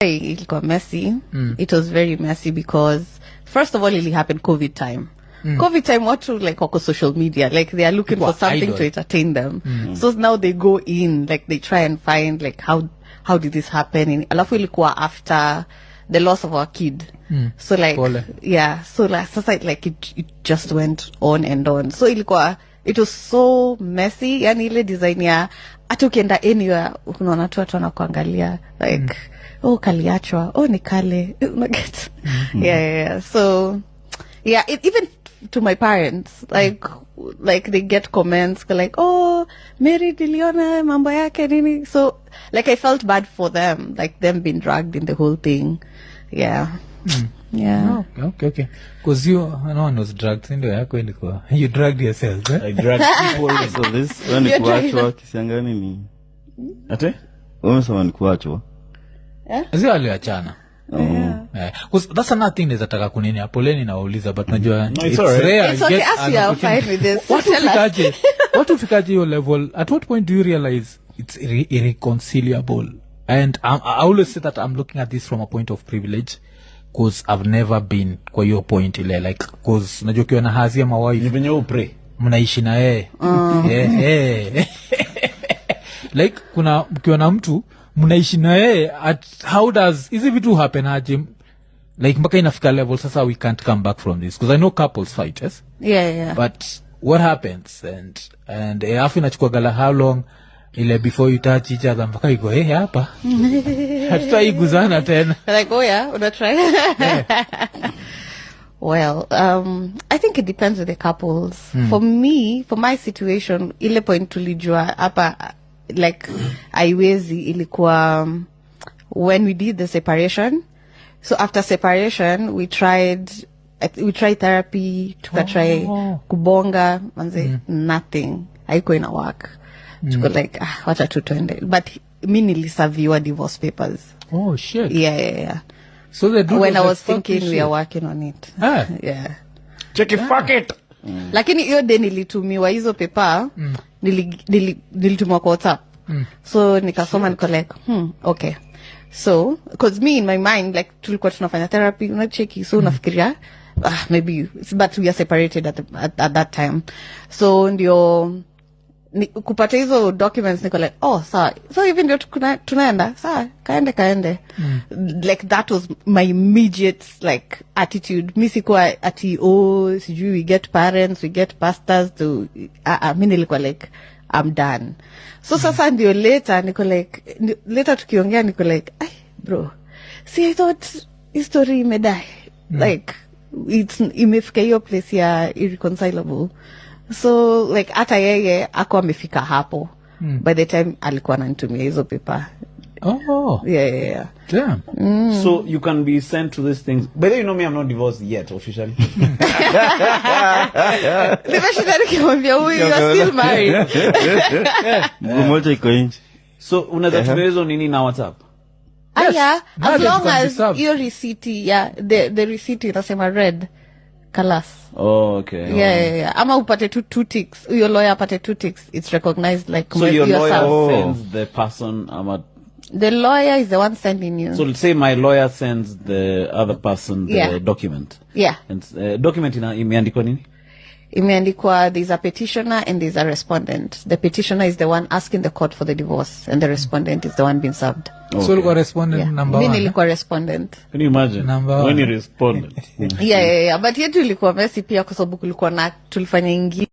Ilikuwa messy. It was very messy because first of all it happened COVID time. COVID time, what to like wako social media, like they are looking for something to entertain them. So now they go in, like they try and find like how did this happen? Alafu ilikuwa after the loss of our kid. So like yeah, so like sasa like it just went on and on. So ilikuwa it was so messy. Yani ile design ya hata ukienda anywhere unaona tu watu wanakuangalia like oh kaliachwa, oh ni kale. Yeah. So yeah, even to my parents, like they get comments like, oh, Mary Diliona mambo yake nini. So like I felt bad for them, like them being dragged in the whole thing. Yeah. Yeah. Oh, okay. Because no one was dragged. You dragged yourself, eh? I dragged people. So this, when ni kuachwa kisiangani ni ate? Umesema ni kuachwa. Zio aliachana. Because that's another thing is ataka kunini apoleni na wauliza, but najua it's rare. It's okay, as you are fine with this. What ufikaje your level? At what point do you realize it's irreconcilable? And I always say that I'm looking at this from a point of privilege, because I've never been kwa your point ile, like, because najua kiwa na hazi ya mawife ni venye upre mnaishi na yeye like kuna mkiwa na mtu mnaishi na yeye, how does hizi vitu happen aje, like mpaka inafika level sasa we can't come back from this? Because I know couples fight, yes, Yeah. but what happens and afu inachukua gala how long ile before you touch each other mpaka iko hapa hatutaiguzana tena Like, oh yeah, wanna try? Well, I think it depends with the couples. For me, for my situation, ile point tulijua hapa, like, haiwezi ilikuwa when we did the separation. So after separation, we tried therapy, tukatry kubonga, manze, nothing. Haiko ina work. Tuko like, wacha tu tuende. But mi nilisaviwa divorce papers. Oh shit. Yeah. So they do when I was thinking we are working on it. Yeah. check it, fuck it. Lakini hiyo day nilitumiwa hizo paper, nilitumiwa kwa WhatsApp. So nikasoma niko like, okay. So, because me in my mind, like, tulikuwa tunafanya therapy, unacheki, so unafikiria, maybe, but we are separated at that time. So, ndio, kupata hizo documents niko like, oh, sawa. So, even ndio tunaenda, sawa, kaende. Like, that was my immediate, like, attitude. Mi sikuwa ati, sijui, we get parents, we get pastors to, mi nilikuwa like, I'm done. So sasa ndio later tukiongea niko like, bro, see, I thought history imedai. Like, imefika hiyo place ya irreconcilable. So like hata yeye ako amefika hapo by the time alikuwa ananitumia hizo paper. Oh yeah. Damn. So you can be sent to these things. But you know me, I'm not divorced yet officially. Nimeshinda nikimwambia huyu you are still married. Mmoja iko nje. So unaweza tueleza nini na WhatsApp? Yeah, as long as your receipt, the receipt inasema red colors. Oh, okay. Yeah. Ama upate two ticks. Your lawyer apate 2 ticks. It's recognized like so your yourself. lawyer sends the person. The lawyer is the one sending you. So let's say my lawyer sends the other person the document. Yeah. And document imeandikwa nini? Imeandikwa, there's a petitioner and there's a respondent. The petitioner is the one asking the court for the divorce, and the respondent is the one being served. Okay. So you respondent number 1. Mimi nilikuwa respondent. Can you imagine? When you respond? Yeah. But yetu ilikuwa messy pia kwa sababu kulikuwa na tulifanya ingi